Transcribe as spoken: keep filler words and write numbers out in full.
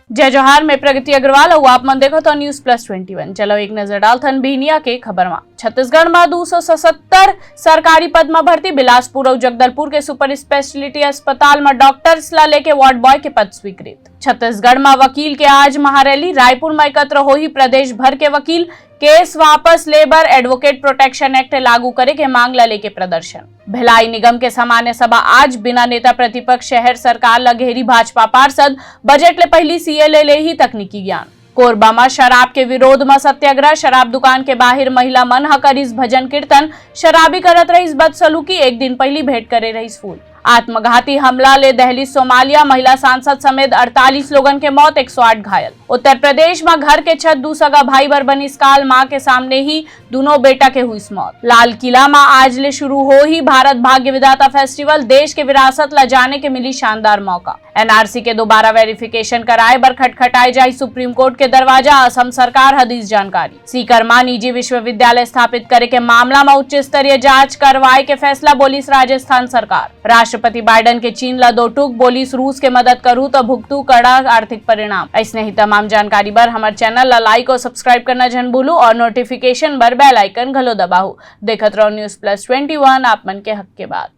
जय जोहार, मैं प्रगति अग्रवाल अउ आप मन देखत हो News Plus Twenty One। चलो एक नजर डालथन बिहनिया के खबर मा। छत्तीसगढ़ मा दू सौ सतहत्तर सरकारी पद मा भर्ती। बिलासपुर अउ जगदलपुर के सुपर स्पेशलिटी अस्पताल मा डॉक्टर्स ला लेके वार्ड बॉय के पद स्वीकृत। छत्तीसगढ़ मा वकील के आज महारैली। रायपुर मा एकत्र होही प्रदेश भर के वकील। केस वापस ले बर एडवोकेट प्रोटेक्शन एक्ट लागू करे के मांग ला लेके प्रदर्शन। भिलाई निगम के सामान्य सभा आज। बिना नेता प्रतिपक्ष शहर सरकार ला घेरी भाजपा पार्षद। बजट ले पहिली सीए ले लेही तकनीकी ज्ञान। कोरबा म शराब के विरोध म सत्याग्रह। शराब दुकान के बाहिर महिला मन ह करिस भजन कीर्तन। शराबी करत रहिस बदसलूकी। एक दिन पहिली भेंट करे रहिस फूल। आत्मघाती हमला ले दहली सोमालिया। महिला सांसद समेत अड़तालीस लोगन के मौत, एक सौ आठ घायल। उत्तर प्रदेश म घर के छत दू सगा भाई बर बनिस काल। मां के सामने ही दुनों बेटा के हुईस मौत। लाल किला म आज ले शुरू होही भारत भाग्य विधाता फेस्टिवल। देश के विरासत ला जाने के मिली शानदार मौका। एनआरसी के दोबारा वेरिफिकेशन कराए बर खटखटाए जाही सुप्रीम कोर्ट के दरवाजा, असम सरकार ह दिस जानकारी। सीकर म निजी विश्वविद्यालय स्थापित करे के मामला म उच्च स्तरीय जांच करवाए के फैसला, बोलिस राजस्थान सरकार। राष्ट्रपति बाइडन के चीन ला दो टूक, बोलिस रूस के मदद करू त भुगतू कड़ा आर्थिक परिणाम। अइसने ही तमाम जानकारी बर हमर चैनल ला लाइक अउ सब्सक्राइब करना झन भूलू अउ नोटिफिकेशन बर बेल आइकन घलो दबाहू। देखत रहो News Plus Twenty One, आप मन के हक के बात।